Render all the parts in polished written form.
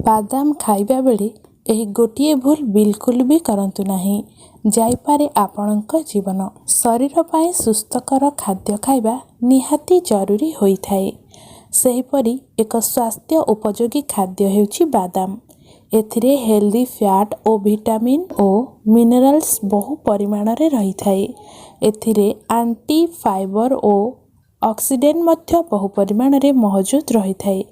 ବାଦାମ ଖାଇବା ବେଳେ ଏହି ଗୋଟିଏ ଭୁଲ ବିଲକୁଲ ବି କରନ୍ତୁ ନାହିଁ, ଯାଇପାରେ ଆପଣଙ୍କ ଜୀବନ। ଶରୀର ପାଇଁ ସୁସ୍ଥକର ଖାଦ୍ୟ ଖାଇବା ନିହାତି ଜରୁରୀ ହୋଇଥାଏ। ସେହିପରି ଏକ ସ୍ୱାସ୍ଥ୍ୟ ଉପଯୋଗୀ ଖାଦ୍ୟ ହେଉଛି ବାଦାମ। ଏଥିରେ ହେଲ୍ଦି ଫ୍ୟାଟ୍ ଓ ଭିଟାମିନ୍ ଓ ମିନେରାଲ୍ସ ବହୁ ପରିମାଣରେ ରହିଥାଏ। ଏଥିରେ ଆଣ୍ଟି ଫାଇବର ଓ ଅକ୍ସିଡେଣ୍ଟ ମଧ୍ୟ ବହୁ ପରିମାଣରେ ମହଜୁଦ ରହିଥାଏ।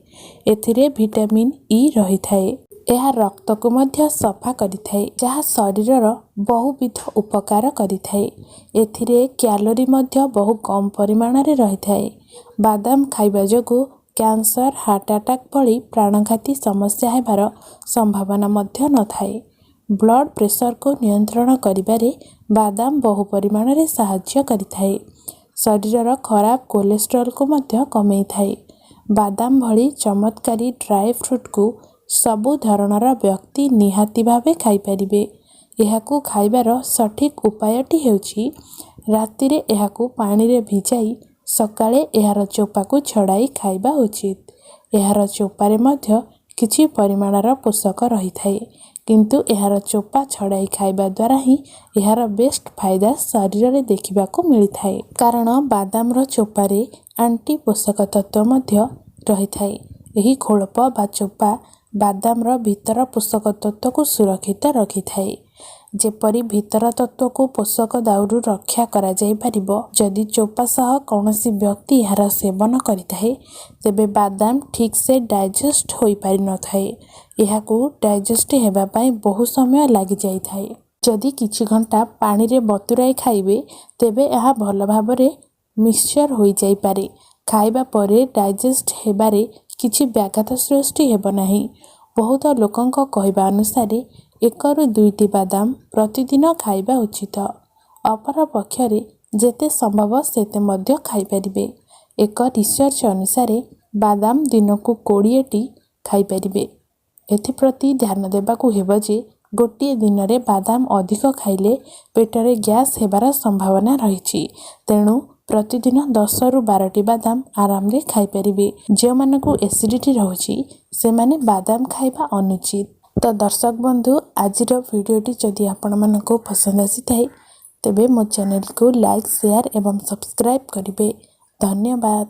ଏଥିରେ ଭିଟାମିନ୍ ଇ ରହିଥାଏ। ଏହା ରକ୍ତକୁ ମଧ୍ୟ ସଫା କରିଥାଏ, ଯାହା ଶରୀରର ବହୁବିଧ ଉପକାର କରିଥାଏ। ଏଥିରେ କ୍ୟାଲୋରି ମଧ୍ୟ ବହୁ କମ୍ ପରିମାଣରେ ରହିଥାଏ। ବାଦାମ ଖାଇବା ଯୋଗୁଁ କ୍ୟାନ୍ସର, ହାର୍ଟ ଆଟାକ୍ ଭଳି ପ୍ରାଣଘାତୀ ସମସ୍ୟା ହେବାର ସମ୍ଭାବନା ମଧ୍ୟ ନଥାଏ। ବ୍ଲଡ଼ ପ୍ରେସରକୁ ନିୟନ୍ତ୍ରଣ କରିବାରେ ବାଦାମ ବହୁ ପରିମାଣରେ ସାହାଯ୍ୟ କରିଥାଏ। ଶରୀରର ଖରାପ କୋଲେଷ୍ଟ୍ରଲକୁ ମଧ୍ୟ କମେଇଥାଏ। ବାଦାମ ଭଳି ଚମତ୍କାରୀ ଡ୍ରାଏ ଫ୍ରୁଟକୁ ସବୁ ଧରଣର ବ୍ୟକ୍ତି ନିହାତି ଭାବେ ଖାଇପାରିବେ। ଏହାକୁ ଖାଇବାର ସଠିକ୍ ଉପାୟଟି ହେଉଛି, ରାତିରେ ଏହାକୁ ପାଣିରେ ଭିଜାଇ ସକାଳେ ଏହାର ଚୋପାକୁ ଛଡ଼ାଇ ଖାଇବା ଉଚିତ। ଏହାର ଚୋପାରେ ମଧ୍ୟ କିଛି ପରିମାଣର ପୋଷକ ରହିଥାଏ, କିନ୍ତୁ ଏହାର ଚୋପା ଛଡ଼ାଇ ଖାଇବା ଦ୍ୱାରା ହିଁ ଏହାର ବେଷ୍ଟ ଫାଇଦା ଶରୀରରେ ଦେଖିବାକୁ ମିଳିଥାଏ, କାରଣ ବାଦାମର ଚୋପାରେ ଆଣ୍ଟି ପୋଷକ ତତ୍ତ୍ୱ ମଧ୍ୟ ରହିଥାଏ। ଏହି ଖୋଳପ ବା ଚୋପା ବାଦାମର ଭିତର ପୋଷକ ତତ୍ତ୍ୱକୁ ସୁରକ୍ଷିତ ରଖିଥାଏ, ଯେପରି ଭିତର ତତ୍ତ୍ୱକୁ ପୋଷକ ଦାଉରୁ ରକ୍ଷା କରାଯାଇପାରିବ। ଯଦି ଚୋପା ସହ କୌଣସି ବ୍ୟକ୍ତି ଏହାର ସେବନ କରିଥାଏ, ତେବେ ବାଦାମ ଠିକ୍ସେ ଡାଇଜେଷ୍ଟ ହୋଇପାରିନଥାଏ। ଏହାକୁ ଡାଇଜେଷ୍ଟ ହେବା ପାଇଁ ବହୁ ସମୟ ଲାଗିଯାଇଥାଏ। ଯଦି କିଛି ଘଣ୍ଟା ପାଣିରେ ବତୁରାଇ ଖାଇବେ, ତେବେ ଏହା ଭଲ ଭାବରେ ମିକ୍ସଚର ହୋଇଯାଇପାରେ। ଖାଇବା ପରେ ଡାଇଜେଷ୍ଟ ହେବାରେ କିଛି ବ୍ୟାଘାତ ସୃଷ୍ଟି ହେବ ନାହିଁ। ବହୁତ ଲୋକଙ୍କ କହିବା ଅନୁସାରେ ଏକରୁ ଦୁଇଟି ବାଦାମ ପ୍ରତିଦିନ ଖାଇବା ଉଚିତ। ଅପରପକ୍ଷରେ ଯେତେ ସମ୍ଭବ ସେତେ ମଧ୍ୟ ଖାଇପାରିବେ। ଏକ ରିସର୍ଚ୍ଚ ଅନୁସାରେ ବାଦାମ ଦିନକୁ 20ଟି ଖାଇପାରିବେ। ଏଥିପ୍ରତି ଧ୍ୟାନ ଦେବାକୁ ହେବ ଯେ ଗୋଟିଏ ଦିନରେ ବାଦାମ ଅଧିକ ଖାଇଲେ ପେଟରେ ଗ୍ୟାସ୍ ହେବାର ସମ୍ଭାବନା ରହିଛି। ତେଣୁ ପ୍ରତିଦିନ 10ରୁ 12ଟି ବାଦାମ ଆରାମରେ ଖାଇପାରିବେ। ଯେଉଁମାନଙ୍କୁ ଏସିଡ଼ିଟି ରହୁଛି, ସେମାନେ ବାଦାମ ଖାଇବା ଅନୁଚିତ। ତ ଦର୍ଶକ ବନ୍ଧୁ, ଆଜିର ଭିଡ଼ିଓଟି ଯଦି ଆପଣମାନଙ୍କୁ ପସନ୍ଦ ଆସିଥାଏ, ତେବେ ମୋ ଚ୍ୟାନେଲକୁ ଲାଇକ୍, ସେୟାର ଏବଂ ସବସ୍କ୍ରାଇବ୍ କରିବେ। ଧନ୍ୟବାଦ।